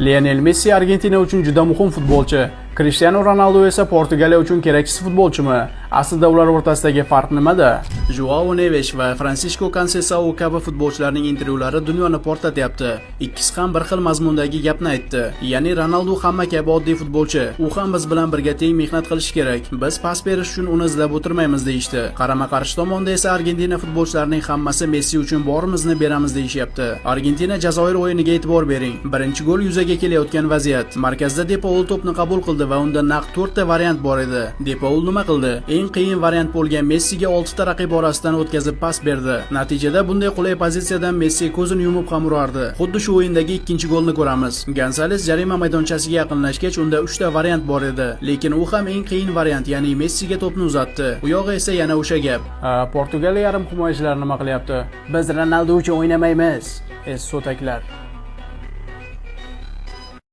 Lionel Messi Argentina uchun juda muhim futbolchi. Krishtianu Ronaldu esa Portugaliya uchun keraksiz futbolchimi? Aslida ular o'rtasidagi farq nimada? Joao Neves va Francisco Conceição kabi futbolchilarning intervyulari dunyoni portlatyapti. Ikkisi ham bir xil mazmundagi gapni aytdi. Ya'ni Ronaldu hamma kabi oddiy futbolchi. U ham biz bilan birga teng mehnat qilishi kerak. Biz pas berish uchun uni izlab o'tirmaymiz, deyishdi. Qarama-qarshi tomonda esa Argentina futbolchilarining hammasi Messi uchun borimizni beramiz, deyishyapti. Argentina Jazoir o'yiniga e'tibor bering. Birinchi gol yuzaga kelayotgan vaziyat. Markazda De Paul to'pni qabul qildi va unda naq 4 ta variant bor edi. De Paul nima qildi? Eng qiyin variant bo'lgan Messiga 6 ta raqib orasidan o'tkazib pas berdi. Natijada bunday qulay pozitsiyadan Messi ko'zini yumib ham urardi. Xuddi shu o'yindagi ikkinchi golni ko'ramiz. Gonzales jarima maydonchasiga yaqinlashgach, unda 3 ta variant bor edi. Lekin u ham eng qiyin variant, ya'ni Messiga to'pni uzatdi. U yog'i esa yana o'sha gap. Portugaliya yarim himoyachilari nima qilyapti? "Biz Ronaldu uchun o'ynamaymiz." Es so'taklar.